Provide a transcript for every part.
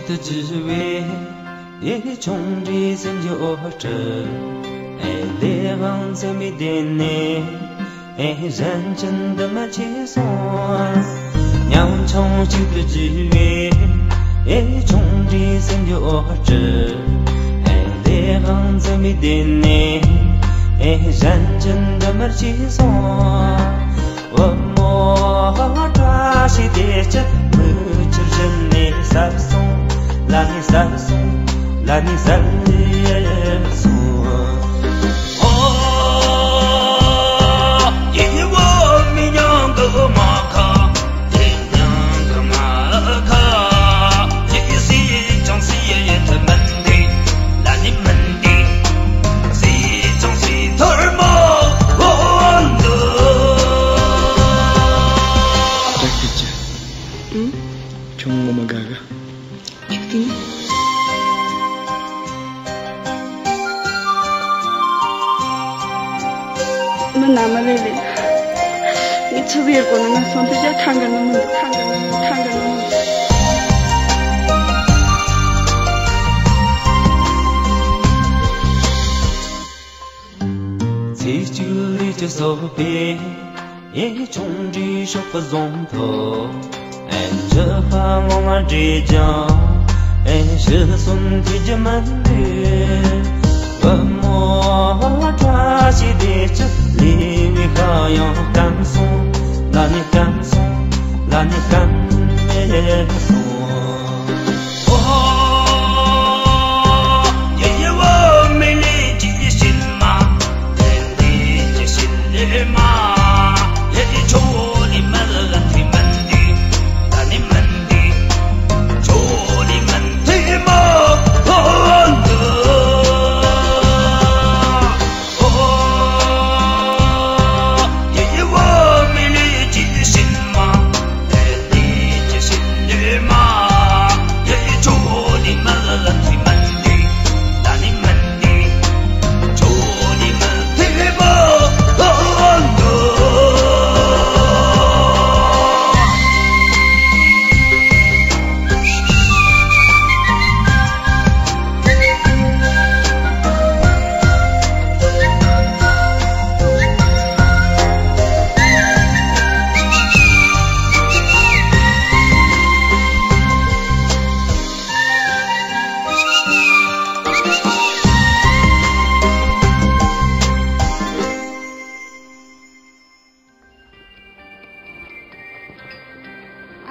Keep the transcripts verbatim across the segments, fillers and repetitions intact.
དུ་བགྱི་བའི་ཆུང་འདྲིས་སེམས་ཀྱི་འོད་སྤྲིན། ལས་དབང་འཛིན་པའི་སྡེ་ནས་གཞན་ཅན་འདི་མ་ཆེ་སོང་། ཉམ་ཆུང་གཅིག་ཏུ་བགྱི་བའི་ཆུང་འདྲིས་སེམས་ཀྱི་འོད་སྤྲིན། ལས་དབང་འཛིན་པའི་སྡེ་ནས་གཞན་ཅན་འདི་མ་ཆེ་སོང་། བུ་མོ་བཀྲ་ཤིས་བདེ་སྐྱིད་མིག་ཆུ་བཞིན་ནས་གསལ་སོང་། ལ་ནི་གསལ་སོང་། ལ་ནི་གསལ་སོང་། ཨོ། ཡིད་འོང་མི་ཉམས་གི་མ་ཁ། དེ་ཉམས་གི་མ་ཁ། ཡིད་སྲིད་ཀྱང་སྲིད་ཡིད་མི་འདི། ལ་ནི་མི་འདི། སྲིད་ཀྱང་སྲིད་ཐུར་མ་འོང་འདུག་བཀྲ་ཤིས་ཀྱི། ཨང་། ཁྱོད་ངོ་མ་དགའ་གི། ཁྱོད་དེ་ནི། མི་ན་མ་ལེ་ལེ། ངས་ཆི་ཟིག་ཡེད་དགོས་ན་ང་སོང་དུས་ཀྱང་ཁ་འགན་ནི་མི་འདུག་ཁ་འགན་ནི་མི་འདུག་ཁ་འགན་ནི་མི་འདུག་ཚེས་གཅིག་ལས་ཀྱི་སོགས་པས། ཆུང་འདྲིས་ཤོག་གི་བཟུང་ཐོག་ཨེ། འཇིགས་པ་ངོ་མ་འདྲེས་ཀྱང་། ཨེ། ཕྱི་སོན་ཐུལ་རྒྱུ་མིན་འདུག་བུ་མོ་བཀྲ་ཤིས་བདེ་སྐྱིད་ལས་མི་ཁ་ཡང་སྐམ་སོང་། ལ་ནི་སྐམ་སོང་། ལ་ནི་སྐམ་མེད་སོང་།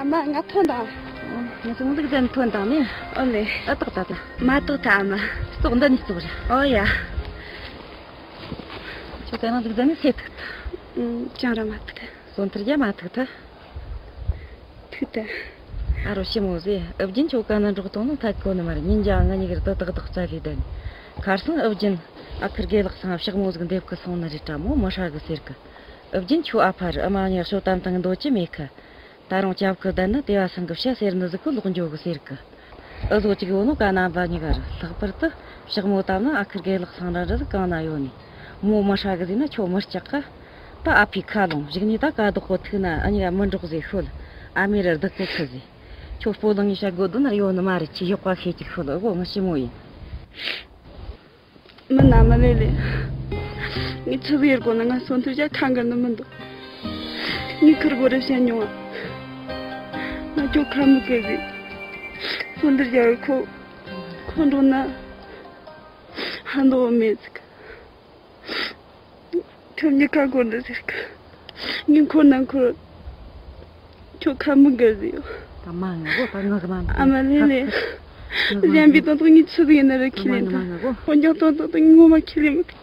ཨ་མ། ང་ཐོན་དང་། ངས་སོང་ལུགས་ལྡན་ཐོན་དང་ནི། ཨོ་ལེ། ཨ། ཏག་ཏག་ཏག་མ་ཏོག་ཐ་ཨ་མ། ཙོག་འདི་ནི་ཙོག་ར། ཨོ་ཡ། ཁྱོད་ད་ནང་ལུགས་ལྡན་ནི་སེ་ཐུག་ཐ། ཨུམ། ཅང་ར་མ་ཐུག་ཐ། སོན་ཐུར་རྒྱ་མ་ཐུག་ཐ། ཐུག་ཐ། ཨ་རོ་ཞི་མོ་ཟེ། ཨུ་རྒྱན་ཁྱོད་ག་ན་འགྲོགས་གཏོང་ནོ་ཐད་གོ་ནི་མ་རེད། ཉིན་རྒྱ་ང་གཉིས་ཀར་དུ་ཏག་ཏག་རྩ་ལས་ལྡན། ཁར་སང་ཨུ་རྒྱན་ཨ་ཁུ་དགེ་ལགས་སང་ཕྱག་མོ་ཟིག་འདེབས་གི་སོང་ནི་རེད་དྲ་མོ། མི་ཧྲ་གི་ཟེར་གི། ཨུ་རྒྱན་ཁྱོད་ཨ་ཕ་རེད། ཨ་མ་གཉིས་ཤོ་ཏན་ཏན་འདོད་ཀྱི་མེད་གི། ད་རུང་སྐྱབས་ཀྱི་བསྡད་ན་དེ་བ་སང་གི་བཤད་ཟེར་ནི་ཟིག་གི་ལོག་འགྱོ་གི་ཟེར་གི། ཨུ་ཟོ་གཅིག་ཡོད་ནོ་ག་རྣམ་པ་གཉིས་ཀ་རེད། ལྷག་པར་དུ་ཕྱག་མོ་བཏབ་ན་ཨ་ཁུ་དགེ་ལགས་སང་ར་རི་ཟིག་གང་ན་ཡོད་ནི། མོ་མི་ཧྲ་གི་ཟེར་ན་ཁྱོད་མི་སྐྲག་ག། ད་ཨ་ཕའི་ཁ་ལོང་གཞུག་ནས་ད་ཀ་དོག་གོ་ཐུག་ན་ཨ་གཉིས་ཀ་མི་འགྲོགས་ཟེར་ཤོད། ཨ་མའི་ར་སྡུག་གོ་ཁུ་ཟེར། ཁྱོད་སྤོ་ལངས་ངས་བཤད་དགོས་དོན་ན་ཡོད་ནི་མ་རེད། ཁྱི་གཡོག་པ་ཤེས་ཀྱི་ཤོད། ཨུ་གོ་ང་ཞི་མོ་ཡིན། མི་ན་མ་ལེ་ལེ། ངས་ཆི་ཟིག་ཡེད་དགོས་ན་ང་སོན་ཐུར་རྒྱ་ཁ་འགན་ནི་མི་འདུག་ངས་ཁུར་གོ་རེ་བཤད་མྱོང་ང་། ང་ཁྱོད་ཁ་མི་གི་ཟིག་སོན་ཐུར་རྒྱ་ཁོ་ཁོ་འགྲོ་ན་ཧ་འདོ་མེད་ཟིག་ཁྱོད་མྱི་ཁ་འཁོར་འདི་ཟེར་གི། ངས་འཁོར་ན་འཁོར། ཁྱོད་ཁ་མི་འགལ་ཟེར་ཡོད། ད་མ་ངུ་གོ་ད་ངུ་གི་མ་ངུ། ཨ་མ་ལེ་ལེ། གཞན་པའི་དོན་དུ་ངས་ཆི་ཟིག་ཡིན་ན་ར་ཁས་ལེན་ཐལ། འོན་ཀྱང་དོན་དག་ཏུ་ངས་ངོ་མ་ཁས་ལེན་མི་ཐུབ།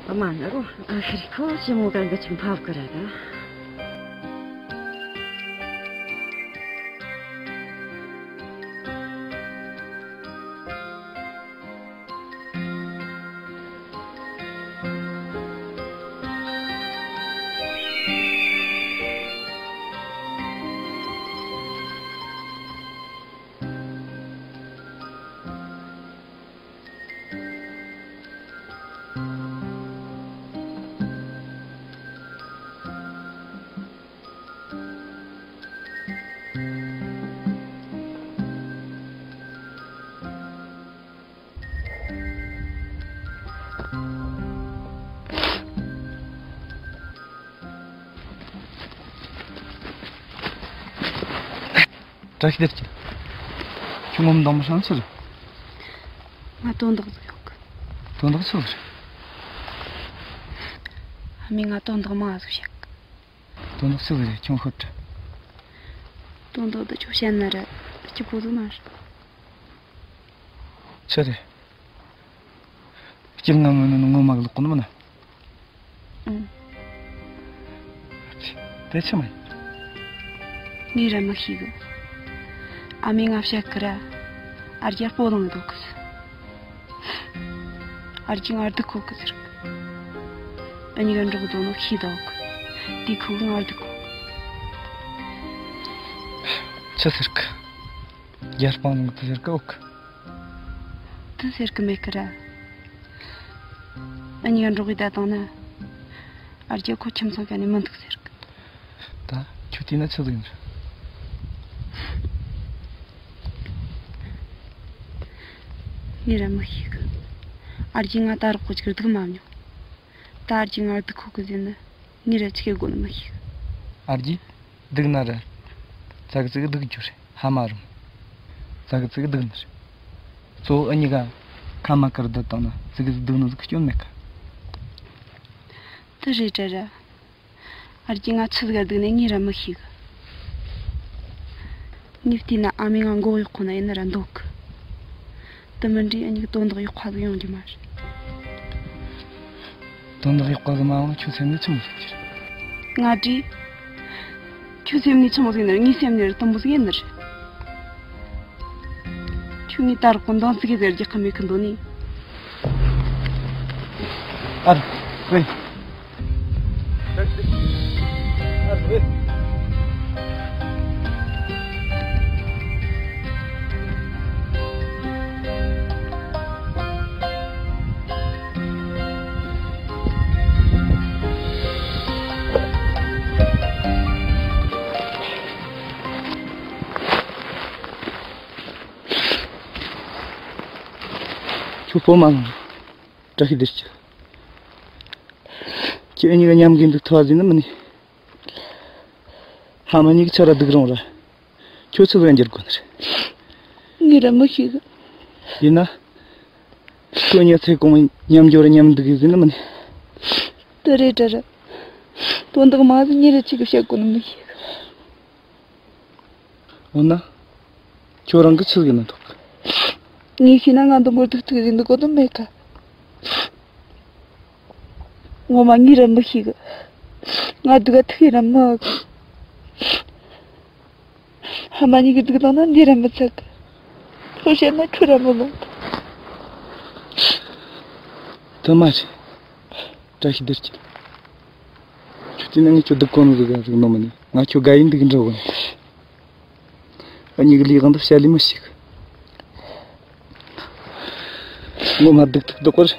ད་མ་ངུ་གོ། ཨ་ཧྲི་ཁོ་ཞི་མོ་གན་གི་ཆིམ་ཕབ་གི་ར་ད། བཀྲ་ཤིས་བདེ་སྐྱིད། ཁྱོད་ངོ་མ་འདང་མི་ཧྲང་ཆི་རེད། ང་དོན་དག་ཟིག་ཡོད་གི། དོན་དག་ཆི་ཟིག་རེད། ཨ་མས་ང་དོན་དག་མང་ཟིག་བཤད་གི། དོན་དག་ཆི་ཟིག་རེད། ཁྱོད་ཤོད་དྲ། དོན་དག་འདི་ཁྱོད་བཤད་ན་ར་སྐྱིད་པོ་ཟིག་མ་རེད། ཆི་རེད། སྐྱིད་ང་ངོ་ནི་ངོ་མ་གི་ལོག་གོ་ནི་མིན་ན། ཨང་། དེ་ཆི་མ་ཡིན། ངས་ར་མི་ཤེས་གི། ཨ་མས་ང་བཤད་གི་ར། ཨ་རྒྱ་སྤོ་ལངས་འདུག་གི་ཟེར། ཨ་རྒྱ་ང་སྡུག་གོ་གི་ཟེར། ཨ་ཉི་ག་འགྲོགས་འདུག་ནོ་ཤེས་འདུག་གི། དེ་ཁོ་ང་སྡུག་གོ། ཆི་ཟེར་གི། རྒྱ་སྤང་ལངས་དུ་ཟེར་གི་འོག་གི། དུ་ཟེར་གི་མེད་གི་ར། ཨ་ཉི་ག་འགྲོགས་གི་ད་བཏང་ན། ཨ་རྒྱ་ཁོ་ཁྱིམ་ཚང་ག་ནས་མི་འདུག་ཟེར་གི། ད་ཁྱོད་བལྟས་ན་ཆི་ཟིག་ཡིན་རེད། ངས་ར་མི་ཤེས་གི། ཨ་རྒྱ་ང་ད་རག་གོ་ཅིག་སྡུག་མ་མྱོང་། ད་ཨ་རྒྱ་ང་སྡུག་ཁོ་གི་ཟེར་ན་ངས་ར་ཆི་གི་དགོས་ནི་མི་ཤེས་གི། ཨ་རྒྱ་སྡུག་ན་ར། ཙག་ཙིག་སྡུག་རྒྱུ་རེད། ཧ་མ་རུང་། ཙག་ཙིག་སྡུག་ནི་རེད། གཙོ་བོ་ཨ་ཉི་ག་ཁ་མ་དཀར་བསྡད་བཏང་ན་ཙིག་སྡུག་ནི་ཟིག་སྐྱོན་མེད་གི། དེ་རེད་དྲ་ར། ཨ་རྒྱ་ང་ཆི་ཟིག་ག་སྡུག་ནས་ངས་ར་མི་ཤེས་གི། ངས་བལྟས་ན་ཨ་མས་ང་མགོ་གཡོག་ཁོ་ན་ཡིན་ན་ར་འདོད་གི། དེ་མིན་དྲ་ཨ་ཉི་གི་དོན་དག་ཡག་པ་ཟིག་ཡོང་རྒྱུ་མ་རེད། དོན་དག་ཡག་པ་ཟིག་མ་ཡོང་ན་ཁྱོད་སེམས་ནས་ཆི་མོ་ཟིག་གི། ང་དྲ། ཁྱོད་སེམས་ནས་ཆི་མོ་ཟིག་ཡིན་ན་ར་ངའི་སེམས་ནས་ར་དུམ་བུ་ཟིག་ཡིན་ནི་རེད། ཁྱོད་ངའི་ད་རག་གོ་འདང་ཟིག་གི་ཟེར་རྒྱག་གི་མེད་གི་འདོད་ནི། ཨ་རེ། ཁྱོད་སྤོ་མ་ལངས། བཀྲ་ཤིས་བདེ་སྐྱིད། ཁྱེད་གཉིས་ཀ་མཉམ་གི་འདུག་ཐུབ་ཟིན་ནི་མིན་ནི། ཕ་མ་གཉིས་ཀ་ཆ་ར་སྡུག་རུང་ར། ཁྱོད་ཆི་ཟིག་འགྱུར་དགོས་ནི་རེད། ངས་ར་མི་ཤེས་གི། ཡིན་ན། ཁྱོད་གཉིས་ཚེ་གང་མཉམ་འགྱོ་ར་མཉམ་འདུག་གི་ཟིན་ནི་མིན་ནི། དེ་རེད་དྲ་ར། དོན་དག་མང་ཟིག་ངས་ར་ཆི་གི་བཤད་དགོས་ནི་མི་ཤེས་གི། འོ་ན། ཁྱོད་རང་གིས་ཆི་ཟིག་ཡིན་ན་འདོད་གི། ངས་ཤེས་ན་ང་འདི་མོ་སྡུག་ཐུག་ཟིག་འདུག་གོ་དོན་མེད་ག། ངོ་མ་ངས་ར་མི་ཤེས་གི། ང་སྡུག་ག་ཐུག་ཡིན་ར་མི་གི། ཕ་མ་གཉིས་ཀྱི་སྡུག་བཏང་ན་འདི་ར་མི་ཚད་གི། ཁྱོད་བཤད་ན་ཁྱོད་ར་མི་ལོང་གི། དེ་མ་རེད། བཀྲ་ཤིས་བདེ་སྐྱིད། ཁྱོད་བལྟས་ན་ངས་ཁྱོད་སྡུག་གོ་ནི་ཟིག་ག་ཟིག་ནོ་མིན་ནི། ང་ཁྱོད་དགའ་ཡིན་འདུག་འདྲ་བོ་ནི། ཨ་ཉི་གི་ལས་དབང་དུ་བཤད་ལས་མི་ཞིག་ངོ་མ་སྡུག་ཐུག་འདུག་པར།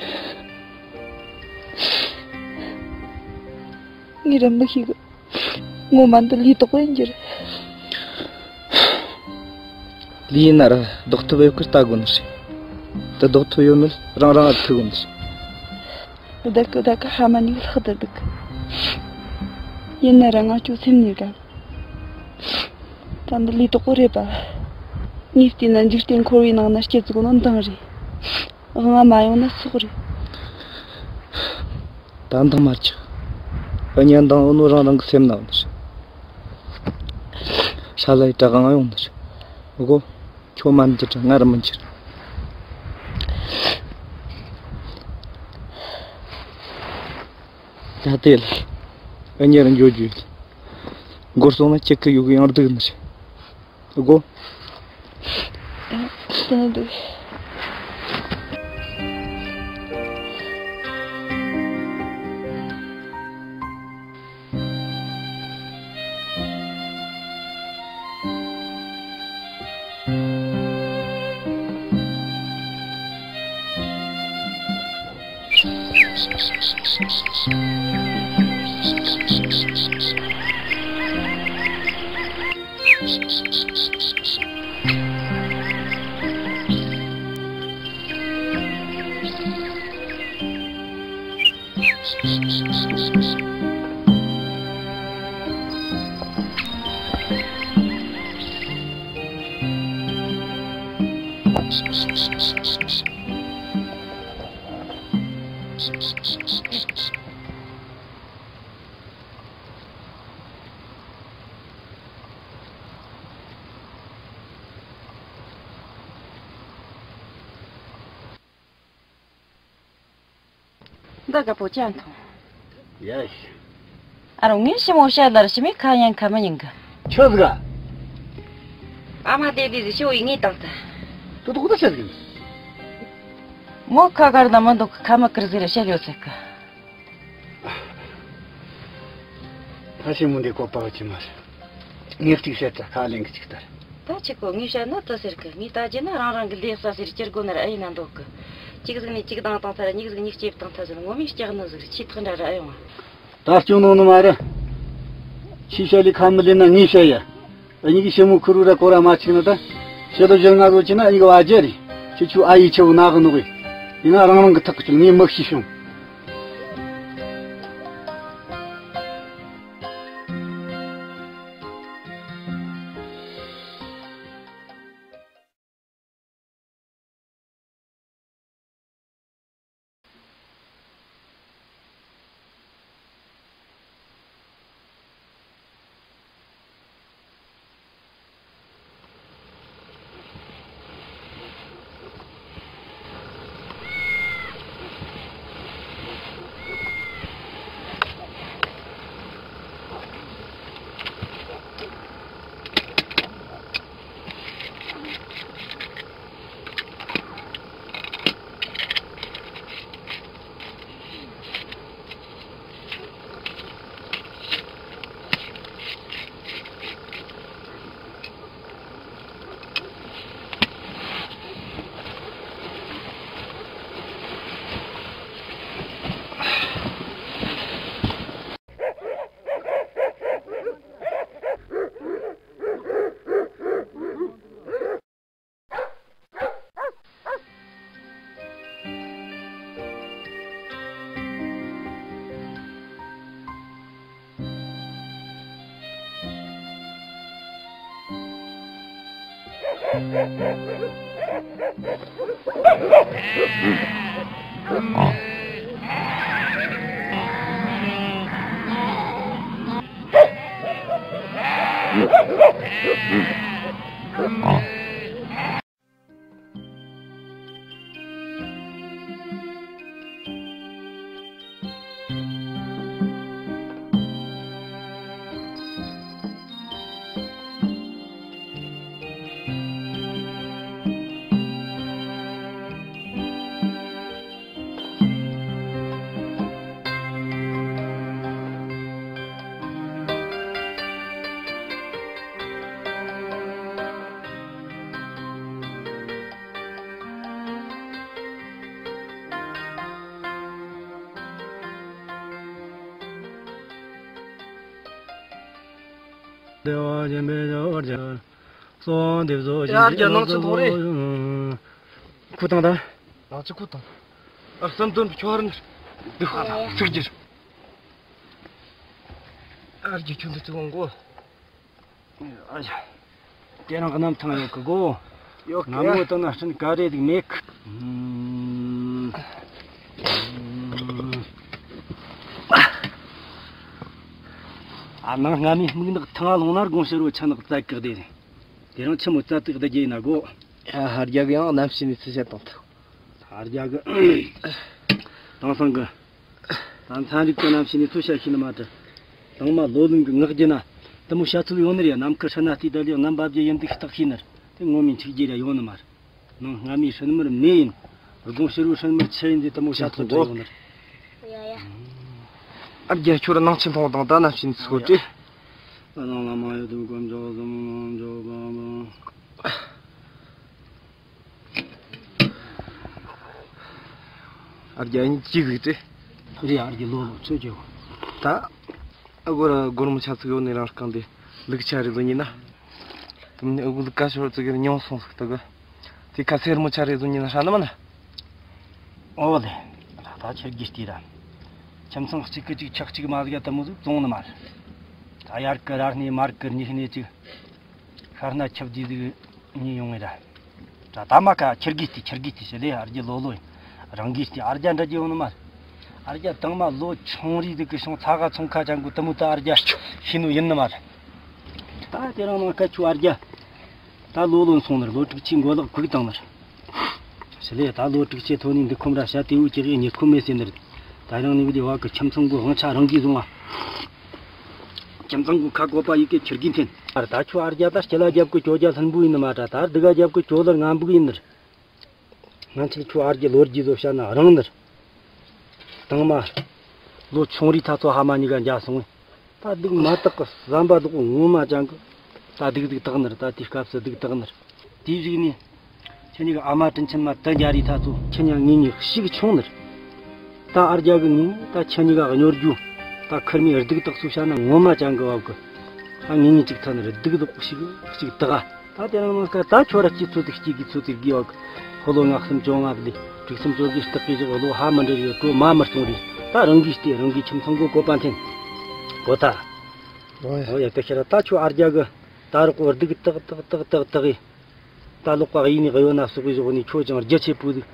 ངས་ར་མི་ཤེས་གི། ངོ་མ་འདི་ལུས་དོགས་པ་ཡིན་རྒྱུ་རེད། ལུས་ཡིན་ན་ར་ལྡོག་ཐུབ་ཡོད་ཀི་ལྟ་དགོས་ནི་རེད། དེ་ལྡོག་ཐུབ་ཡོད་མེད་རང་རང་ལ་ཐུག་དགོས་ནི་རེད། བདག་གི་བདག་གི་ཕ་མ་གཉིས་ལྷག་ཏུ་སྡུག་གི། ཡིན་ན་ར་ང་ཁྱོད་སེམས་ནས་དགའ། ད་འདི་ལུས་དོགས་པོ་རེད་པ། ངས་བལྟས་ན་འཇིག་རྟེན་འཁོར་བའི་ནང་ན་སྐྱིད་ཟིག་ནོ་འདང་རེད། དབང་མ་ཡོང་ན་སོག་རེད། ད་འདང་མ་རྒྱག་ཨ་ཉན་འདང་ཡོད་ནོ་རང་རང་གི་སེམས་ན་ཡོད་ནི་རེད། ཧྲ་ལ་ཡི་དྲ་གང་ཡོང་ནི་རེད། ཨོ་གོ། ཁྱོད་མ་འགྱུར་ང་ར་མི་འགྱུར། ད་དེ་ལ་ཨ་ཉན་ར་འགྱོ་རྒྱུ་ཡོད། འགོར་སོང་ན་ཁྱེད་ཀྱི་ཡུག་ཡང་སྡུག་ནི་རེད། ཨོ་གོ། ཨ། དེ་ནི་འདུག་འདི་ག་པོ་ཅན་ཐོང་། ཡ་ཤི། ཨ་རོ་ངས་ཞི་མོ་བཤད་ལར་ཞི་མི་ཁ་ཡང་ཁ་མི་ཉན་གི། ཆོས་ག་ཨ་མ་དེ་དེ་ཞི་བའི་ངས་བཏང་ཐལ། དུ་དུ་ཁུ་ད་བཤད་གི། མོ་ཁ་གར་ན་མི་འདུག་གི། ཁ་མི་ཀིར་ཟེར་བཤད་ཡོད་ཟེར་གི། ད་ཞི་མོ་འདི་བཀོད་པ་ཅི་མ་རེད། ངས་གཅིག་བཤད་ད་ཁ་ལེན་གི་གཅིག་ལྟར། ད་ཆི་གོ་ངས་བཤད་ན་དུ་ཟེར་གི། ངས་ལྟ་རྒྱུ་ན་རང་རང་གི་ལས་ས་ཟེར་སྐྱུར་དགོ་ན་ར་ཨེ་ཡིན་ན་འདོད་གི། གཅིག་ཟིག་ནས་གཅིག་བཏང་བཏང་ཐལ། གཉིས་ཟིག་གཉིས་གཅིག་བཏང་ཐལ་ཟེར། ངོ་མའི་སྐྱག་ནི་ཟིག་ཆེ་ཐག་འདྲ་ར་ཨེ་ཡོང་། ད་སྐྱོན་ནོ་ནི་མ་རེད། ཆི་བཤད་ལས་ཁ་མི་ལེན་ན་ངས་བཤད་ཡ། ཨ་ཉིད་ཀྱི་ཞི་མོ་ཁུ་རུ་ར་གོ་ར་མ་ཆིག་ན་ད། ཞི་ལོ་བཞི་ལྔ་རོ་ཆི་ན་ཨ་ཉིད་ཀྱི་བ་རྒྱལ་རེད། ཁྱེད་ཆུ་ཨ་ཡི་ཆེ་བོ་ན་གི་ནོ་གི། ཡིན་ན་རང་རང་གི་ཐག་གི་ཆུ་ངས་མི་ཤི་བྱུང་། བདེ་བ་ཅན་པའི་ཞབས་ཀྱི་གསོལ་བ་འདེབས་སོ། ཡར་རྒྱ་ནང་ཆུ་ཐོག་རེད། ཁུ་དང་ད། ནང་ཆུ་ཁུ་དང་། ཨ་བསམ་དོན་ཁྱོད་ར་ནི། འདི་ཧ་ལ་ཚིག་རྒྱུ། ཨར་རྒྱ་ཁྱོད་འདི་ཚུགས་འོང་གོ། ཨ་ཡ། དེ་རང་གི་གནམ་ཐང་ཡོད་གི་གོ། ཡོད་གི། ང་མོ་དང་ན་སྲིན་ག་རེ་ཟིག་མེད་གི། ཨ་ནང་སྔ་མའི་སྨུག་ནག་ཐང་ལོང་ན་དགོང་ཕྱི་རུ་ཆ་ནག་བཙལ་གི་བསྡད་རེད། དེ་རིང་ཆི་མོ་རྩ་ཏིག་བསྡད་རྒྱུ་ཡིན་ན་གོ། ཨ་ཧ་རྒྱ་གི་ཡང་གནམ་གཤིས་ནས་ཚུལ་བཤད་དང་ཐུག་ཧ་རྒྱ་གི། དེང་སང་གི། ད་ཚན་རིག་གི་གནམ་གཤིས་ནས་ཚུལ་བཤད་ཤེས་ནི་མ་དྲི། དང་མ་ལོ་ལོན་གི་ངག་རྒྱུ་ན། དེ་མོ་བཤད་ཚུལ་ཡོད་ནི་རེད། ནམ་མཁའི་སྲིན་ན་ལྟོས་ད་ལས་ངན་པ་བརྒྱ་ཡིན་འདུག་རྟགས་ཤེས་ནི་རེད། དེ་ངོ་མའི་འཆུག་རྒྱུ་ར་ཡོད་ནི་མ་རེད། ནང་སྔ་མའི་སྲིན་མོར་མེ་ཡིན། དགོང་ཕྱི་རུ་སྲིན་མོར་ཆུ་ཡིན་ཟེར་དེ་མོ་བཤད་ཚུལ་ཡོད་ནི་རེད། ཡ་ཡ། ཨ་རྒྱ་ཁྱོད་ནང་ཆེན་མཐོང་དང་ད་ནམ་ཕྱིན་ཚུགས་ཏེ། ཨ་ནང་ལ་མ་ཡོད་དུ་དཀོན་མཆོག་གསུམ་ལོངས་སྤྱོད་པ་མ། ཨ་རྒྱ་ཡིན་གཅིག་ཟིག་སྟེ། རེད། ཨ་རྒྱ་ལོ་ལོ་ཚོད་ཅོ། ད་ཨ་གོ་ར་སྒོར་མོ་ཆ་ཚིག་ཡོད་ནི་རང་རྐང་དེ་ལུག་ཆ་རེ་བཟོ་ཉིན་ན། དེ་མིན་ཨ་གོ་ལུག་ཀ་ཤོར་ཚིག་གི་ཉུང་སོང་ཟིག་ད་གི། དེ་ཁ་སེར་མོ་ཆ་རེ་བཟོ་ཉིན་ན་ཧྲ་ནི་མ་ན། ཨོ་ལེ། ད་ཁྱེད་ཀྱིས་ལྟོས་ར། ཁྱིམ་ཚང་གཅིག་གི་གཅིག་ཆག་གཅིག་མ་ཟིག་ཡ་དེ་མོ་ཟིག་བཙོང་ནི་མ་རེད། ད་དབྱར་གི་ར་སྣེ་མར་གི་ཉི་སྣེ་གཅིག་ཤར་ན་ཁྱབ་དུས་ཟིག་གཉིས་ཡོང་ངེ་ར། ད་ད་མ་ཀ་ཁྱེར་གིས་ཏི་ཁྱེར་གིས་ཏི་ཞེས་ལས་ཨར་རྒྱ་ལོ་ལོ་ཡིན། རང་གིས་ཏི་ཨར་རྒྱ་འདྲ་རྒྱུ་ཡོང་ནི་མ་རེད། ཨར་རྒྱ་དང་མ་ལོ་ཆུང་རིས་ཟིག་གི་བྱུང་ཚ་ག་ཚོང་ཁ་ཅང་གུ་དུ་མུ་ཏི་ཨར་རྒྱ་ཤི་ནུ་ཡིན་ནི་མ་རེད། ད་དེ་རང་ནང་ཁ་ཆུ་ཨར་རྒྱ། ད་ལོ་ལོན་སོང་ནི་རེད། ལོ་དྲུག་ཅུའི་མགོ་ལག་ཁུག་བཏང་ནི་རེད། ཞི་ལས་ད་ལོ་དྲུག་ཅུའི་ཐོ་ནི་འདི་ཁོམ་ར་བྱ་དེ་འུ་ཅག་གི་ཉེ་ཁོམ་མེད་ཟེར་ནི་རེད། ད་རང་ནི་བི་དེ་བ་གི་ཁྱིམ་ཚང་གི་དབང་ཆ་རང་གིས་བཟུང་བ། ཁྱིམ་ཚང་གི་ཁ་བཀོད་པ་ཡི་གེ་ཁྱེར་གིན་འཐེན། ད་ཁྱོད་ཨར་རྒྱ་ད་སྐྱིད་ལ་རྒྱབ་གི་གྱོད་རྒྱ་ལྷུན་པོ་ཡིན་ནི་མ་འདྲ། ད་སྡུག་ག་རྒྱབ་གི་གྱོད་ལར་ངན་པོ་ཡིན་ནི་རེད། ང་ཚོས་ཁྱོད་ཨར་རྒྱ་ལོ་རྒྱུས་བཟོ་བཤད་ན་རང་ནི་རེད། དང་མ། ལོ་ཆུང་རིས་ཐ་ཚོ་ཧ་མ་གཉིས་ཀ་འཇའ་སོང་བས། ད་སྡུག་མ་དག་གི་བསམ་པ་དག་ངོ་མ་ཅང་གི། ད་སྡུག་སྡུག་དག་ནི་རེད། ད་དེའི་སྐབས་སུ་སྡུག་དག་ནི་རེད། དེའི་གཞུག་ནས། ཁྱེད་གཉིས་ཀྱི་ཨ་མ་དྲིན་ཆེན་མ་དུ་རྒྱ་རིའི་ཐ་ཚོ་ཁྱེད་གཉིས་ངེད་གཉིས་ཞིག་ཆུང་ནི་རེད། ད་ཨར་རྒྱ་གི་ངེད་ད་ཁྱེད་གཉིས་ཀ་གཉོར་རྒྱུ། ད་ཁུར་མའི་སྡུག་དག་སུ་བྱ་ན་ངོ་མ་ཅང་གི་བབ་གི། ད་ངེད་གཉིས་གཅིག་ཐ་ནི་རེད། སྡུག་དག་ཞིག་གཅིག་དག་ཨ། ད་དེ་རིང་ནངས་ཀ་ད་ཁྱོད་ར་སྐྱིད་ཚོད་ཅིག་སྐྱིད་དགོས་ཚོད་ཅིག་དགོས་བ་གི། ཕོ་ལོ་ལྔ་གསུམ་བཅོ་ལྔ་བདེ་དྲུག་གསུམ་བཅོ་བརྒྱད་སྟག་གི་བཞག་ལོ་ཧ་མི་འདྲ་བའི་གོ་མ་མི་སྟོང་རེད། ད་རང་གིས་བལྟས་རང་གིས་ཁྱིམ་ཚང་གོ་བཀོད་པ་འཐེན། གོ་ཐལ། འོ་ཡ་དེ་ཁྱེད་ར་ད་ཁྱོད་ཨར་རྒྱ་གི་ད་རོགས་གོ་སྡུག་དག་དག་དག་དག་དག་ཡིན། ད་ལོག་པ་ཡིན་ནི་གཡོ་ན་སོག་གི་བཞག་ནི་ཁྱོད་ཀྱང་རྒྱ་ཆེ་པོ་ཟིག་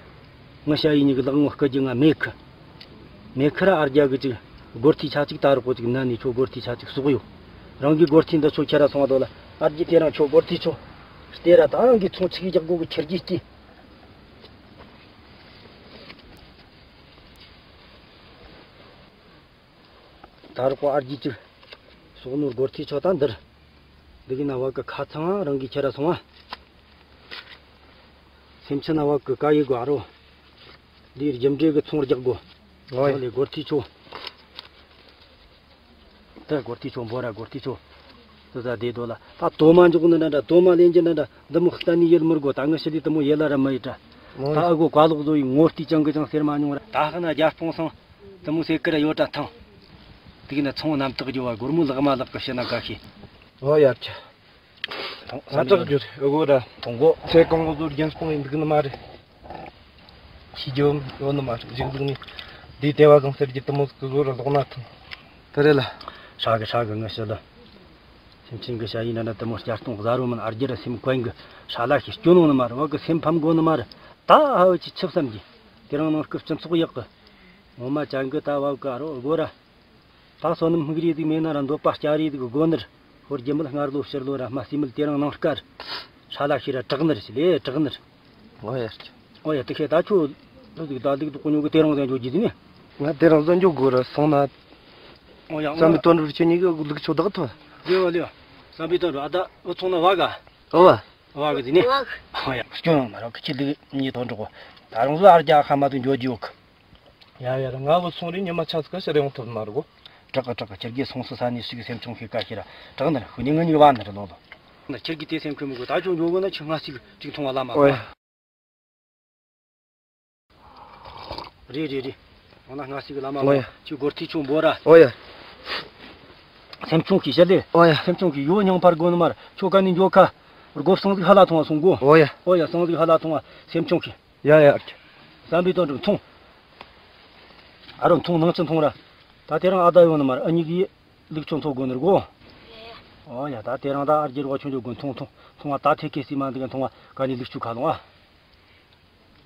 ངི་ཤ་ཡིན་ནི་གི་ལག་ངོ་སྐུ་རྒྱུ་ང་མེད་གི། མེ་ཁི་ར་ཨར་རྒྱ་གི་ཅིག་སྒོར་ཐི་ཆ་ཅིག་ད་རོགས་པོ་ཅིག་ན་ནི་ཁྱོད་སྒོར་ཐི་ཆ་ཅིག་གསོག་ཡོད། རང་གི་སྒོར་ཐི་འདི་ཁྱོད་ཁྱེར་ར་སོང་བ་དོ་ལ་ཨར་རྒྱ་དེ་རང་ཁྱོད་སྒོར་ཐི་ཆོ། སྟེ་ར་ད་རང་གི་ཚོང་ཆིག་རྒྱག་སྒོ་གི་ཁྱེར་རྒྱུ་སྐྱེ། ད་རོགས་པོ་ཨར་རྒྱ་ཅིག་གསོག་ནོར་སྒོར་ཐི་ཆོ་ད་འདིར། འདི་གི་ན་བ་གི་ཁ་ཚང་རང་གི་ཁྱེར་ར་སོང་བ། སེམས་ཅན་ན་བ་གི་ཀ་ཡི་དགོ་རོ། འདིའི་རྒྱུ་འབྲས་ཀྱི་ཚོང་རྒྱག་དགོ། ཨོ་ཡ། ལེ་སྒོར་ཐི་ཆོ། ད་སྒོར་ཐི་ཆོ་འབོ་ར་སྒོར་ཐི་ཆོ། དུ་ཟ་དེ་དོ་ལ་ད་དོ་མ་འཇོག་ནི་འདྲ་འདྲ་དོ་མ་ལེན་གྱི་འདྲ་འདྲ་འདི་མོ་གཏན་ནས་ཡིད་མི་དགོ། ད་ངི་ཤི་ལི་དུ་མོ་ཡེ་ལ་ར་མི་ཡི་དྲ། ད་ཨ་གོ་བཀའ་ལོག་བཟོ་ཡི་ངོ་ལྟོས་ཅང་གི་ཅང་ཟེར་མ་མྱོང་ར། ད་ཧ་ན་རྒྱ་སྤོང་སང་དུ་མོ་ཟེར་ཀི་ར་ཡོད་དྲ་ཐང་། དེ་གི་ན་ཚོང་རྣམ་དག་རྒྱོ་བ་སྒོར་མོ་ལག་མ་ལག་གི་ཤི་ན་ག་ཤི། ཨོ་ཡ་ཆ། ཐོང་། ང་ཅག་རྒྱུ་རེད་ཨོ་གོ་ར། ཐོང་གོ། ཚེ་གང་བོ་ཟོར་རྒྱན་སྤུངས་ཡིན་འདུག་ནི་མ་རེད། ཤི་རྒྱུ་ཡོད་ནི་མ་རེད་གཞིག་འདུག་ནི། འདིའི་ལྟེ་བ་གང་ཟེར་གྱི་དུ་མོ་ཟིག་གི་ཟོར་ར་ལོག་ན་ཐང་། དེ་རེད་ལ། ཧྲ་གི་ཧྲ་གི་ངི་ཤི་ལ། སེམས་ཅན་གི་ཤ་ཡིན་ན་ན་དུ་མོ་བསྐྱར་གཏོང་གཟའ་རོ་མིན་ཨར་རྒྱ་ར་སེམས་གོན་གི་ཧྲ་ལ་ཤི་སྐྱོ་ནོ་ནི་མ་རེད། བ་གི་སེམས་ཕམ་དགོ་ནི་མ་རེད། ད་ཧ་བ་ཅི་ཆི་བསམ་གི། དེ་རིང་ནང་སྐུ་སྤྱི་ཚོགས་ཡག་གི། ངོ་མ་ཅང་གི་ད་བ་གི་ཨ་རོ་ཨོ་གོ་ར། ད་བསོད་ནམས་སྨུག་རིས་ཟིག་མེད་ན་ར་འདོད་པ་སྐྱ་རིས་ཟིག་དགོ་ནི་རེད། ཧོར་རྒྱུ་མེད་སྔར་ལོ་ཕྱིར་ལོ་ར་སྨྲ་སྲིད་མེད་དེ་རིང་ནངས་ཀར། ཧྲ་ལ་ཤི་ར་དྲག་ནི་རེད་ཟེར་ལེ་དྲག་ནི་རེད། ཨོ་ཡ། ཨོ་ཡ་དེ་ཁྱེད་ད་ཁྱོད་ལོ་ཟིག་ད་ལུག་དུ་ཀུ་ཉོ་གི་དེ་རིང་ཟན་འཇོག་རྒྱུ་ཟིག་ནི། ང་དེ་རིང་ཟན་འཇོག་དགོས་ར་སོང་ན། ཨོ་ཡ་བསམ་པའི་དོན་རུ་ཁྱོད་གཉིས་ཀྱི་ལུག་ཆོ་བདག་ཐོ། ལེ་བ་ལེ་བ། བསམ་པའི་དོན་རུ་ཨ་ད་ཨོ་ཚོང་ན་བ་ག་ཨོ་བ། བ་ག་ཟིག་ནི། ཨོ་ཡ་སྐྱོན་ཡོང་མ་རོགས་ཁྱེད་ལུག་གཉིས་དོན་འགྲོ་གོ། ད་རང་ཚོ་ཨར་རྒྱ་ཁ་མ་དུ་འཇོག་རྒྱུ་ཡོད་གི། ཡ་ཡ་ར་ང་བུ་སོང་རེ་ཉི་མ་ཆ་ཚིག་ཞིག་རེ་ཡོང་ཐུབ་མ་རེད་གོ། དྲག་གི་དྲག་གི་ཁྱེད་ཀྱིས་སོང་སུ་ས་ནས་ཞིག་སེམས་ཆུང་ཤེས་ཀ་ཤེས་ར་དྲག་ནི་ར་ཁུ་ནི་ང་གཉིས་བ་ནི་རེད་ལོ་ལོ། ན་ཁྱེད་ཀྱིས་དེ་སེམས་ཁུར་མི་དགོས། ད་ཁྱོད་འཇོག་དགོས་ན་ཁྱོད་ང་ཞིག་ཅིག་མཐོང་བ་ལ་མ། ཨོ་ཡ། རེད་རེད་རེད། འོ་ན་ང་ཞིག་ལ་མ། ཨོ་ཡ། ཁྱོད་སྒོར་ཐིག་ཆུང་འབོ་ར། ཨོ་ཡ། སེམས་ཆུང་གིས་བཤད་ལེ། ཨོ་ཡ། སེམས་ཆུང་གིས་ཡོ་སྙིང་འཕར་དགོས་ནི་མ་རེད། ཁྱོད་ག་ནས་འཇོག་ཁ། སྒོ་སང་ཟིག་ཧ་ལ་ཐོང་བ་སོང་གོ། ཨོ་ཡ། ཨོ་ཡ་སང་ཟིག་ཧ་ལ་ཐོང་བ་སེམས་ཆུང་གིས། ཡ་ཡ། བསམ་པའི་དོན་འགྲུབ་ཐོང་། ཨ་རོ་ཐོང་ནང་ཆེན་ཐོང་ར། ད་དེ་རིང་ཨ་ད་ཡོང་ནི་མ་རེད། ཨ་གཉིས་ཀྱིས་ལུག་ཆུང་འཚོ་དགོས་ནི་རེད་གོ། ཨོ་ཡ་ད་དེ་རིང་ད་ཨ་རྒྱལ་རོགས་ཆུང་ཆུང་དགོས། ཐོང་ཐོང་ཐོང་བ་ད་ཐེ་ཁེ་སི་མ་འདི་ག་ཐོང་བ་ག་ནས་ལུག་ཆུ་ཁ་ལོང་ཨ།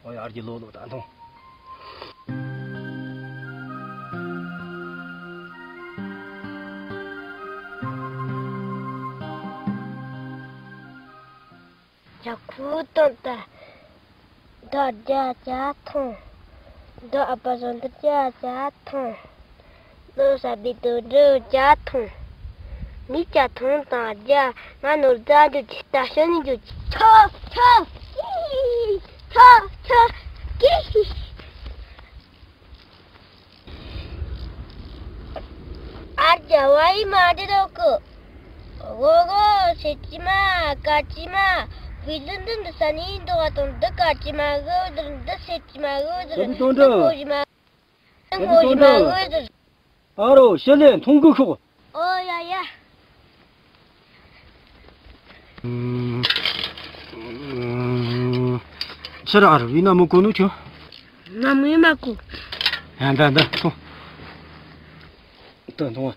ཨོ་ཡ་ཨ་རྒྱལ་ལོ་ལོ་ད་ཐོང་། ཇ་ཁུ་དང་ད། ད་རྒྱ་ཇ་འཐུང་། ད་ཨ་ཕ་བཟང་དུ་རྒྱ་ཇ་འཐུང་། ད་ས་བི་དུ་འགྲོ་ཇ་འཐུང་། མི་ཇ་འཐུང་དང་རྒྱ་ང་ནོར་རྫ་འགྱོ་ཅི་ལྟ་ཤོ་ནི་འགྱོ་ཅི་ཆོ་ཆོ་ཀི་ཆོ་ཆོ་ཀི། ཨར་རྒྱ་བ་ཡི་མ་དེ་རོ་ཀུ། གོ་གོ་ཤེ་ཅི་མ་ཀ་ཅི་མ། བི་ལུ་འདི་འདི་ས་ནི་འདུག་ག་དང་འདི་ཀ་ཅི་མ་གོ་འདི་འདི་ཤེ་ཅི་མ་གོ་འདི་འདི་གོ་ཅི་མ། འདི་གོ་ཅི་མ་གོ་འདི། ཨ་རོ་ཤེ་ལེ་འཐུང་གི་ཤོག་ཨོ་ཡ་ཡ། ཕྱིར་ཨ་རུ་ཡིན་ན་མི་གོ་ནུ་ཆུ། ན་མི་མ་གོ། ཡ་འདྲ་འདྲ་ཐོང་། ད་ཐོང་ཨ།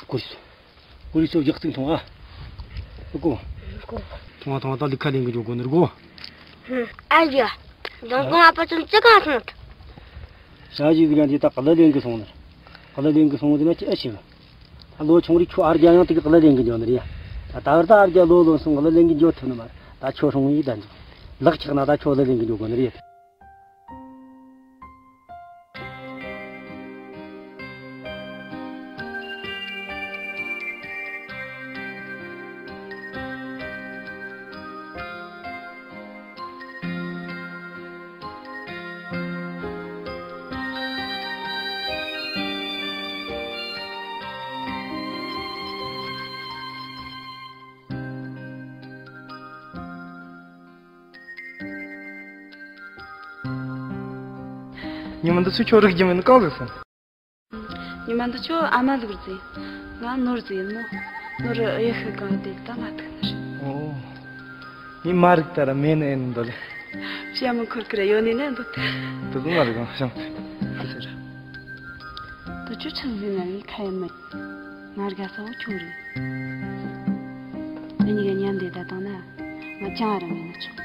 ཀུ་རི་སོ། ཀུ་རི་སོ་རྒྱག་ཚིག་ཐོང་ཨ། ཀུ། ཀུ། ཐོང་ཨ་ཐོང་ཨ་ད་ལི་ཁ་ལེན་གི་འཇོག་གོ་ནི་རུ་གོ། ཨ་ཡ། ལོང་གོང་ཨ་ཕ་ཚོན་ཅི་གང་སོང་། ཤ་ཞིག་གི་ཡང་འདི་ད་ག་ལ་ལེན་གི་སོང་ནི། ག་ལ་ལེན་གི་སོང་ནི་ན་ཅི་ཨ་ཞིག་ད་ལོ་ཆུང་རིགས་ཁྱོད་ཨར་རྒྱ་ཡང་དེ་གི་ག་ལ་ལེན་གི་འཇོག་ནི་རེད། ད་ད་བར་ད་ཨར་རྒྱ་ལོ་ལོན་སོང་ག་ལ་ལེན་གི་འཇོག་ཐུབ་ནི་མ་རེད། ད་ཁྱོད་སོང་ཡིན་ད་འཇོག་ལག་ཆགས་ན་ད་ཁྱོད་ལ་ལེན་གི་འཇོག་གོ་ནི་རེད། ཉི་མ་འདི་ཚོ་ཁྱོད་རིག་རྒྱུ་མིན་ནི་གང་ཟིག་སོང་། ཉི་མ་འདི་ཚོ་ཨ་མ་ལུག་རྫི། ང་ནོར་རྫི་ཡིན་མོ། ནོར་གཡུ་ཤུ་གང་དེ་ད་མ་ཐུག་ནི་རེད། ཨོ། ངས་མ་རིག་ད་ར་མེད་ནི་ཨེ་ནི་འདོད་ལེ། བྱ་མི་འཁོར་ཀི་ར་ཡོད་ནི་ནས་འདོད་དེ། དུ་གུ་མ་རིག་གང་བྱང་ཐུག་ཟེར། དུ་ཆུ་ཆུ་ཟིན་ན་ངས་ཁ་ཡ་མེད། ང་དགའ་ས་བོ་ཁྱོད་རེད། འུ་གཉིས་ཀ་མཉམ་བསྡད་ད་བཏང་ན་ང་ཅང་ར་མེད་ན་ཆོག་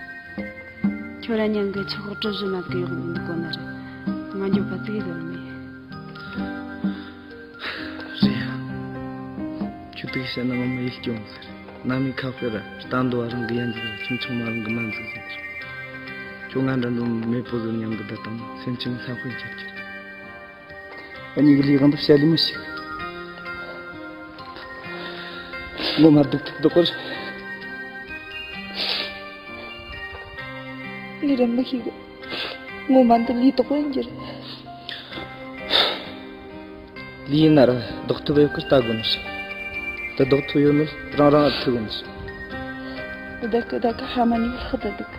ཁྱོད་ར་མཉམ་གི་ཆུ་ཁོག་གྲུ་བཞི་མ་གི་ཡོག་མིན་གོ་ན་ར་ང་འགྱོད་པ་ཙིག་ཟོར་མེད། རེད་ཡ། ཁྱོད་དུག་བཤད་ན་ངོ་མ་ཡིད་སྐྱོ་ཟེར། ནམ་ཡིན་ཁ་དཔེ་ར་རྟ་འདོ་བ་རང་གི་ཡན་ཟིག་ར་ཁྱིམ་ཆུང་མ་རང་གི་མ་ཟིག་ཟེར། ཁྱོད་ང་འདྲ་འདུག་མེད་པོ་ཟིག་མཉམ་གི་བསྡད་དང་སེམས་ཅན་ལྷ་དཔོན་ཁྱེར་ཁྱེར། ཨ་ནི་གི་ལས་གང་དུ་བཤད་ལི་མི་ཞིག་ངོ་མ་སྡུག་ཐུག་དོག་པར། ལི་ར་མི་ཤིག་ངོ་མ་འདི་ལི་དོག་པར་འགྱུར། ལི་ཡིན་ན་ར་ལྡོག་ཐུབ་ཡོད་ཀི་ལྟ་དགོས་ནི་ཞིག་དེ་ལྡོག་ཐུབ་ཡོད་ནི་རང་རང་ཨ་ཐུག་གོ་ནི་ཞིག་བདག་གི་བདག་གི་ཧ་མ་ཉོ་ལྷག་ད་འདུག་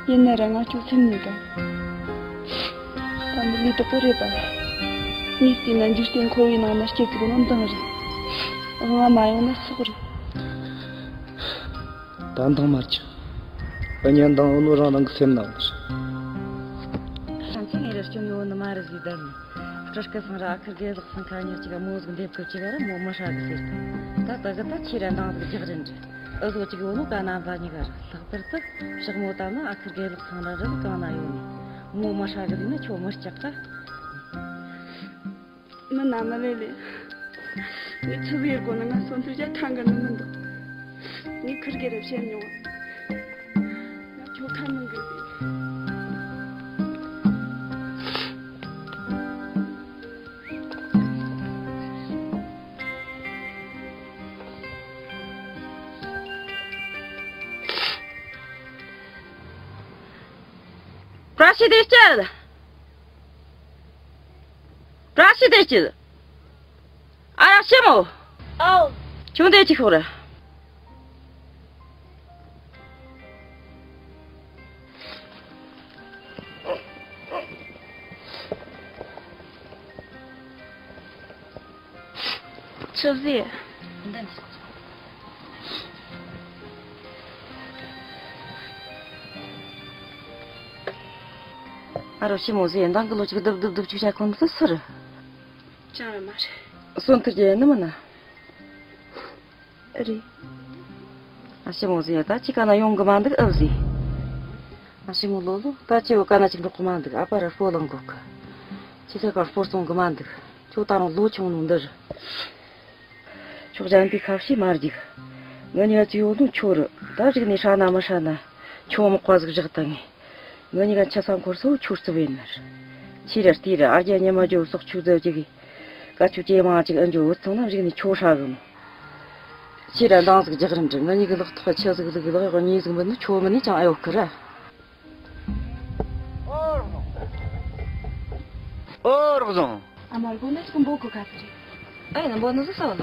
ཡིན་ན་ར་ང་ཁྱོད་སེམས་ནས་དང་། ད་འདི་ལས་དོག་པོ་རེད་པ། ངས་བལྟས་ན་འཇིག་རྟེན་འཁོར་བའི་ནང་ན་སྐྱེ་དགོས་ནོ་འདང་རེད། དབང་མ་ཡོང་ན་སོག་རེད། ད་འདང་མ་རྒྱག་ཨ་ཉན་འདང་འོ་ནོ་རང་རང་གི་སེམས་ནང་རེད། ཐམས་ཅད་ངས་ར་སྐྱོན་ཡོད་ནི་མ་རེད་ཟེར་བསྡད་ནི། སྤྲུལ་སྐུ་ཚང་ར་ཨ་ཁུ་དགེ་ལགས་ཚང་ཁ་ཉེར་གཅིག་མོ་ཟིག་འདེབས་སྐབས་ཅིག་ར་མོ་མི་ཧྲ་གི་ཟེར། ད་ད་གི་ད་ཁྱེད་ར་འདང་ཟིག་རྒྱག་རིན་རེད། ཨུ་ཟོ་ཅིག་ཡོད་ནོ་ཀ་རྣམ་པ་གཉིས་ཀ་ར་ལྷག་པར་དུ་ཕྱག་མོ་ལྟ་ན་ཨ་ཁུ་དགེ་ལགས་ཚང་ར་རི་གང་ན་ཡོད་ནི། མོ་མི་ཧྲ་གི་ཟིག་ན་ཁྱོད་མི་སྐྲག་ག་མི་ན་མི་ལེ་ལེ། ངས་ཆུ་བེར་དགོ་ན་ང་སོན་ཐུ་ཅག་ཐང་གི་ནི་མི་འདུག་ངས་ཁུར་གེ་རེ་བཤད་མྱོང་། ང་ཁྱོད་ཁ་མི་འགུལ་ཟིག་བཀྲ་ཤིས་བདེ་སྐྱིད། བཀྲ་ཤིས་བདེ་སྐྱིད། ཨ་ཡ་ཞི་མོ། ཨའོ། ཁྱོད་འདི་ཅི་ཤོག་ར། ཆུ་བཟི། ཨ་རོ་ཞི་མོ་ཟི་འདང་གི་ལོ་ཅིག་རྡབ་རྡབ་རྡབ་ཅིག་བྱ་ཁོང་དུ་སུ་རེད། ཅང་རེད་མ་རེད། སོན་ཐུར་རྒྱལ་ནི་མིན་ན། རེད། ཨ་ཞི་མོ་ཟི་ཡ་ད་ཅི་ག་ན་ཡོང་གི་མ་འདུག་ཨབ་ཟི། ཨ་ཞི་མོ་ལོ་ལོ་ད་ཅི་བོ་ག་ན་ཅིག་འགྲོ་གི་མ་འདུག་ཨ་ཕ་ར་སྤོ་ལང་གོ་གི་ཅི་ལས་ཀ་སྤོ་སོང་གི་མ་འདུག་ཁྱོད་ད་རུང་ལོ་ཆུང་ནོ་འདི་རེད། ཁྱོད་གཞན་པའི་ཁ་ཕྱེ་མ་རྒྱུག་ངི་ཉག་ཅིག་ཡོད་ནོ་ཁྱོད་རེད། ད་རིག་ནས་ཧྲ་ན་མི་ཧྲ་ན་ཁྱོད་མག་པ་ཟིག་བཞག་ད་ངས། ངི་ཉི་ག་ཆ་ས་འཁོར་སོ་ཁྱོད་རྩི་བས་ནར། ཁྱི་ར་རྟི་ར་ཨ་རྒྱ་ཉི་མ་ཇོ་སོག་ཆུ་ཟེ་ཅིག་གི་ཀ་ཆུ་ཅེ་མ་ཅིག་ཨ་འཇོ་བུ་ཚང་ན་རིག་ནས་ཁྱོད་ཧྲ་གི་མོ། ཁྱི་ར་འདང་ཟིག་རྒྱག་རིན་འདྲི་ངི་ཉི་གི་ལག་ཐོག་ཆ་ཟིག་ལུག་ལག་གཉིས་ཟིག་མིན་ནི་ཁྱོད་མིན་ནི་ཅང་ཨེ་ཡོད་གི་ར། ཨོ་རོག་བཟང་། ཨ་མ་རྒོ་ནི་ཅིག་འབོ་གོ་ག་ཚི་རེད། ཨེ་ན་འབོ་ནི་ཟི་ས་བ་ལ།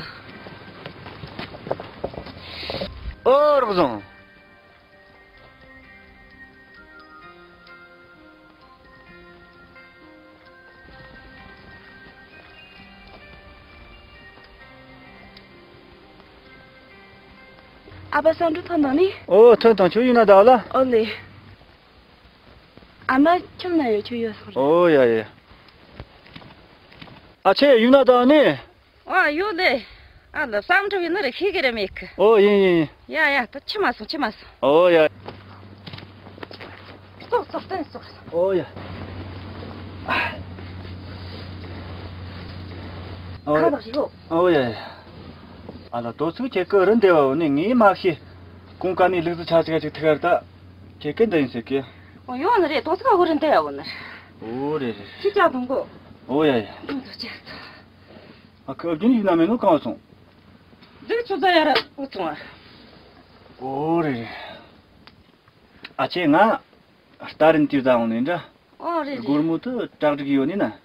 ཨོ་རོག་བཟང་། ཨ་ཕ་སང་འགྲོ་ཐོན་དང་ནི། ཨོ་ཐོན་དང་ཁྱོད་ཡིན་ན་ད་ལ། ཨོ་ལེ། ཨ་མ་ཁྱིམ་ན་ཡོད། ཁྱོད་ཡོད་སོང་རེད། ཨོ་ཡ་ཡ། ཨ་ཆེ་ཡིན་ན་ད་ནི། ཨ་ཡོད་ལེ། ཨ་ལ་བསམ་འགྲུབ་ཡིན་ན་རེ་ཤེས་གི་རེ་མེད་གི། ཨོ་ཡིན་ཡིན་ཡིན། ཡ་ཡ་ད་ཕྱི་མ་སོང་ཕྱི་མ་སོང་། ཨོ་ཡ། ཙོག་ཙོག་སྟན་ཙོག་ཨོ་ཡ། ཨོ་ཁ་ཡ། བདག་ཡོད། ཨོ་ཡ་ཡ། ཨ་ལ་དོ་ཚིག་ཁྱེད་ཀི་རི་འདེ་བ་འོ་ནི་ངས་མ་ཤེས། ཀུང་ཀ་ནས་ལུག་ཟི་ཆ་ཅིག་ཅིག་ཐུག་གར་ད། ཁྱེད་ཀི་འདི་ཡིན་ཟེར་གི། ཨོ་ཡོང་ནི་རེད། དོ་ཚིག་ཨ་གོ་རི་འདེ་བ་འོ་ནི། ཨོ་རེད་རེད། ཅི་ཅག་དུང་གོ། ཨོ་ཡ་ཡ། དུང་དུ་ཅག་ཏུ། ཨ་ཁུ་ཨ་རྒྱུན་ཡིན་ན་མེད་ནོ་གང་སོང་། ལུག་ཆུ་ཟ་ཡ་ར་འུ་ཚོང་ཨ། ཨོ་རེད་རེད། ཨ་ཆེ་ང་། རྟ་རིན་དུས་ཟ་འོང་ནི་འདྲ། ཨོ་རེད་རེད། སྒོར་མོ་དུ་བྲག་སྒྲིག་ཡོད་ནི་ན།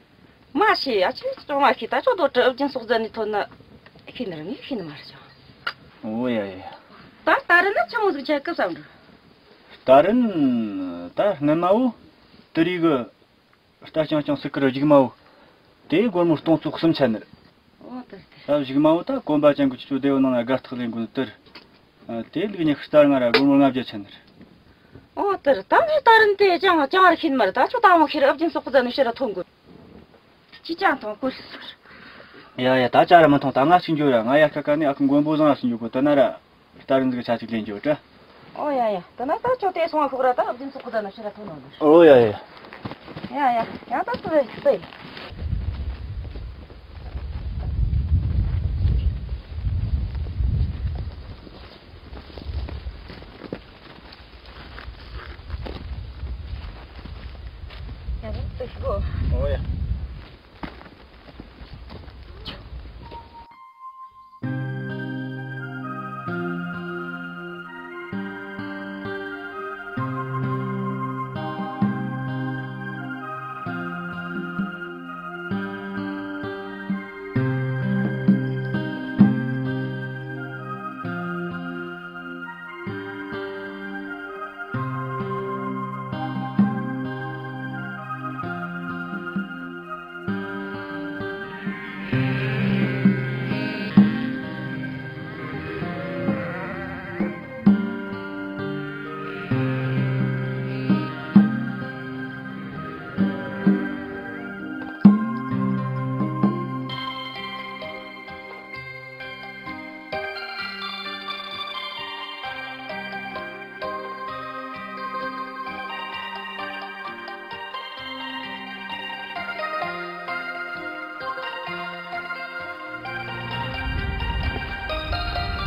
མ་ཤེས་ཨ་ཆེ་ཅང་མ་ཤེས། ད་ཅོ་དོ་ཏྲ་ཨབ་ཅན་སོག་ཟ་ནི་ཐོན་ན་ཤེས་ནི་ར་ངས་ཤེས་ནི་མ་རེད་ཅང་། ཨོ་ཡ་ཡ། ད་རྟ་རིན་ན་ཆི་མོ་ཟིག་ཆ་སྐབས་བསམ་འགྲོ། རྟ་རིན། ད་སྔན་མ་བོ། དུ་རིག་གི་རྟ་རྐྱང་རྐྱང་སུ་ཀར་རྒྱུག་མ་བོ། དེ་སྒོར་མོ་སྟོང་ཚོ་གསུམ་ཆ་ནི་རེད། ཨོ་དེ་རེད། ད་གཞུག་མ་བོ་ད་གོམ་པ་ཅན་གི་ཆུ་ཆུ་སྡེ་བོ་ནང་ལ་དགའ་རྟགས་ལེན་དགོས་ནི་དེར། ཨ། དེ་ལུག་ཉི་ཤུ་རྩ་ལྔ་ར་སྒོར་མོ་ལྔ་བརྒྱ་ཆ་ནི་རེད། ཨོ་དེ་རེད། ད་ངས་ད་རིན་དེ་ཅང་ཅང་ར་ཤེས་མ་རེད། ད་ཁྱོད་ད་འོང་ཤེས་ར་ཨབ་ཅིན་སོག་པོ་ཟ་ནི་ཤེས་ར་ཐོན་དགོས། ཅི་ཅང་ཐོང་ཁུར་སོར། ཡ་ཡ། ད་ཅ་ར་མི་ཐོང་། ད་ང་གཅིག་འགྱོ་ར། ང་ཡ་ཁ་ཁ་ནས་ཨ་ཁུ་མགོན་པོ་བཟང་ང་སུ་འགྱོ་གོ། དེ་ན་ར་རྟ་རིན་ཟིག་ཆ་གཅིག་ལེན་འགྱོ་དྲ། ཨོ་ཡ་ཡ། དེ་ན་ད་ཁྱོད་དེ་སོང་ང་ཤོག་ར། ད་ཨབ་ཅིན་སོག་པོ་ཟ་ནི་ཤེས་ར་ཐོན་ནོ་ནི། ཨོ་ཡ་ཡ། ཡ་ཡ། ཡང་ད་སུ་རེད་སུ་རེད། ཡ་ཡ། སུ་ཞིག་གོ། ཨོ་ཡ།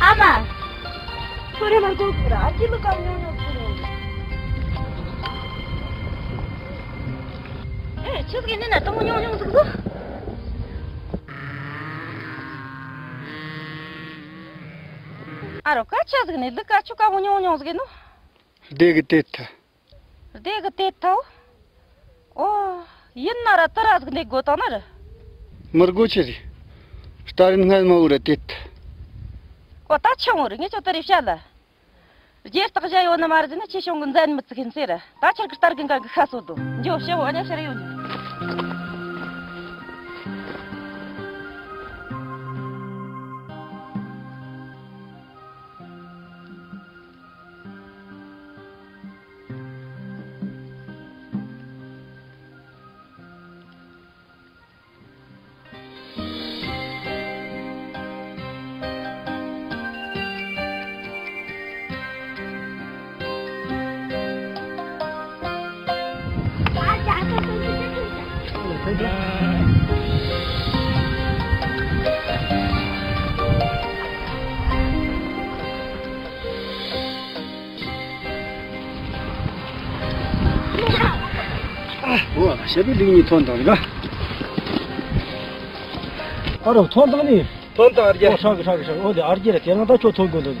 ཨ་མ། ཁྱོད་རེ་མར་གོ་གི་ར། ཨ་ཅེ་ལུ་ཀ་ཉོ་ཉོ་ཟིག་ཡོང་། ཨེ། ཆི་ཟིག་ནི་ན་དང་ཉོ་ཉོ་ཟིག་ཟིག་ཨ་རོ། ཀ་ཆ་ཟིག་ནི་ལུག་ཀ་ཆུ་ཀ་མོ་ཉུང་ཉུང་ཟིག་ནོ། སྡེ་གི་དེ་ཐ། སྡེ་གི་དེ་ཐ། ཨོ། ཡིན་ན་ར་ཏི་ར་ཟིག་འདེགས་དགོས་དང་ན་ར། མི་དགོས་ཆེ་རེད། སྟ་རིན་སྔ་མ་བོ་ར་དེ་ཐ། ཨོ། ད་ཆང་བོ་རེད། ངས་ཁྱོད་ཏི་རེ་བཤད་ལ། རྒྱལ་རྟགས་བཞག་ཡོད་ནི་མ་རེད་ཟེར་ན། ཆེ་ཆུང་གི་མཛད་མི་ཚིག་ཡིན་ཟེར། ད་ཁྱེད་ཀྱི་སྟ་རྒན་ག་གི་ཤ་སོད་དོ། འཇོ་ཤེ་བོ་ཨ་ཉ་ཤ་རེ་ཡོད་ནི། འོ། ཞེ་པོ་ལུག་གཉིས་ཐོན་དང་རེད་ག་ཨ་རོ། ཐོན་དང་ནི། ཐོན་དང་ཨ་རྒྱ། ཨོ། ཧྲག་གི་ཧྲག་གི་ཧྲག་གི་ཨོ་དེ་ཨ་རྒྱ་རེད། དེ་རིང་ད་ཁྱོད་ཐོན་དགོས་འདུག་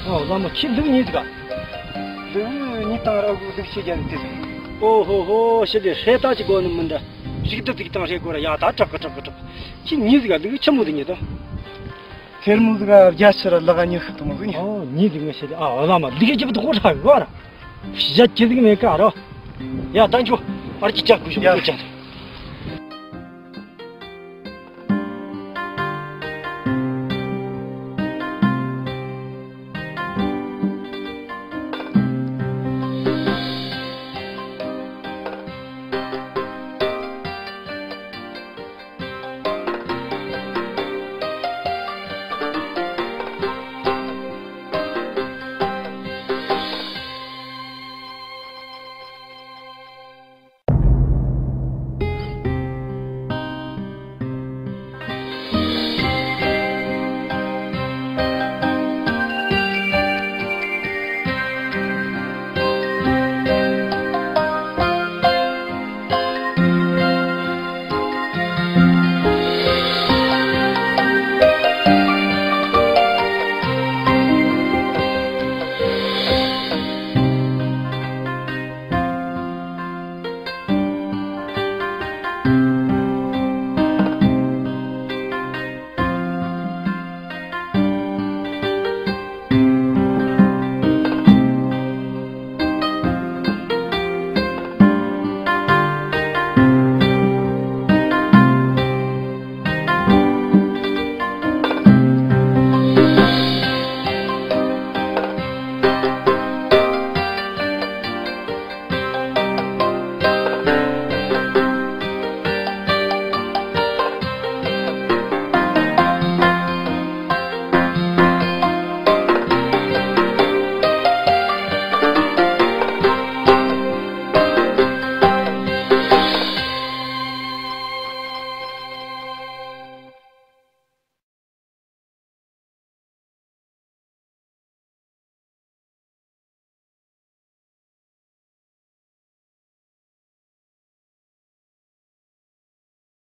ཨོ་བླ་མ། ཁྱི་ལུག་གཉིས་ཟིག་ག་ལུག་གཉིས་དང་ར་གུ་ལུག་ཤེས་རྒྱ་ནི་དེ། ཨོ་ཧོ་ཧོ། ཞེ་པོ་ཧྲེ་ད་ཅི་དགོས་ནི་མི་འདྲ། ཞིག་ཏུ་ཏིག་དང་ཧྲེ་དགོས་ར། ཡ་ད་དྲག་གི་དྲག་གི་དྲག་ཁྱི་གཉིས་ཟིག་ག་ལུག་ཆི་མོ་དེ་གཉིས་དང་། ཐེར་མོ་ཟིག་ག་རྒྱ་ཆེ་ར་ལག་གཉིས་ཤི་དུ་མོ་ཟིག་ནི། ཨོ། གཉིས་ཟིག་ངས་བཤད་དེ། ཨ། བླ་མ་ལུག་ཅི་བུ་དུ་ཧྲག་གི་བ་ར། ཞག་ཅི་ཟིག་མེད་ཀ་ར། ཡ་ད་འཇོ། ཨར་ཅི་ཅག་གུ་ཞོག་ཡ། གུ་ཅག